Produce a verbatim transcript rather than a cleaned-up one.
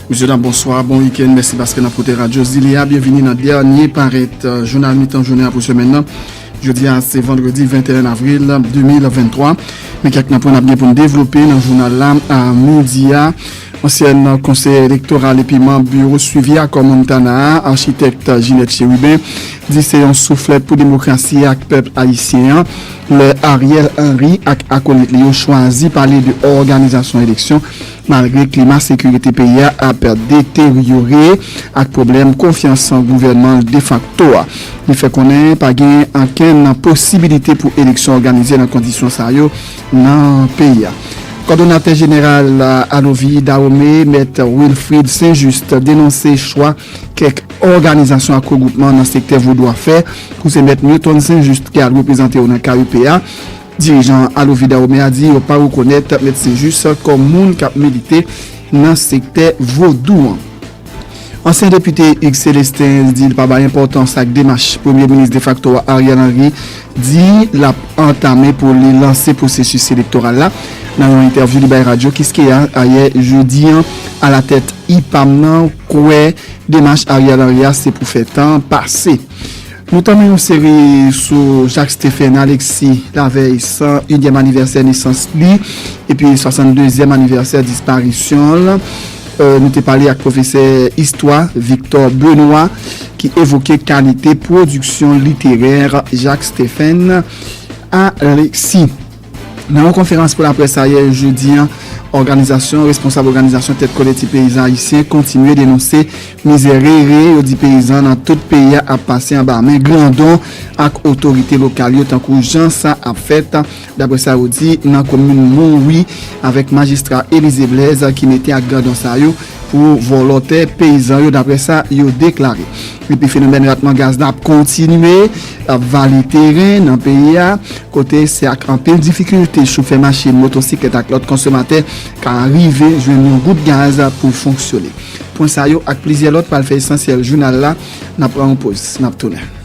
Mesye dam, bonswa, bon wikenn, mèsi paske n ap koute Radyo Zile a. Byenvini nan dènye parèt, euh, jounal mitan jounen an pou semèn nan. Jodi a, se vandredi venteyen avril de mil venntwa. Men kèk nan pwen n ap gen pou n devlope nan jounal la a midi a. Ansyèn konseyè elektoral epi manm biwo swivi akò Montana a, achitèk Ginette Chérubin, di se yon souflèt pou demokrasi ak pèp ayisyen an, lè Ariel Henry ak akolit li yo chwazi pale de òganizasyon eleksyon, malgre klima sekirite peyi a ap deteryore ak pwoblèm konfyans gouvènman defakto a. Li fè konnen pa gen ankenn posibilite pou eleksyon òganize nan kondisyon sa yo nan peyi a. Kòdonatè jeneral Alovi Dahomey, Mèt Wilfrid Saint-Just, denonse chwa kèk òganizasyon ak regwoupman nan sektè vodou a fè pou se Mèt Newton Saint-Just ki al reprezante yo nan K E P a. Dirijan Alovi Dahomey a di yo pa rekonèt Mèt Saint-Just kòm moun k ap milite nan sektè vodou an. Ansyen depite Hugues Célestin di l pa bay enpòtans ak demach premye minis defakto a Ariel Henry di l ap antame pou li lanse pwosesis elektoral la. Nan yon entèvyou li bay radyo Kiskeya ayè jedi an, alatèt IPAM nan kwè demach Ariel Henry a se pou fè tan pase. Nou tanmen yon seri sou Jacques Stephen Alexis lavèy san inyèm anivèsè nesans li epi swasanndezyèm anivèsè disparisyon l. Euh, nou te pale ak pwofesè istwa Victor Benoît ki evoke kalite pwodiksyon literè Jacques Stephen Alexis. Nan yon konferans pou laprès ayè jedi an, òganizasyon, responsab òganizasyon Tèt Kolektif Peyizan Ayisyen kontinye denonse mizè rere yo di peyizan nan tout peyi a ap pase anba men grandon ak otorite lokal yo, tankou jan sa ap fèt, daprè sa yo di, nan komin Monwi, avèk majistra Élisée Blaise ki mete ak grandon sa yo pou vòlò tè peyizan yo, daprè sa yo deklare. Epi fenomèn ratman gaz la ap kontinye, ap vale teren nan peyi a, kote se ak anpil difikilte chofè machin, motosiklèt ak lòt konsomatè ka rive jwenn yon gout gaz pou fonksyone. Pwen sa yo ak plizyè lòt pral fè esansyèl jounal la. N ap pran yon poz, n ap tounen.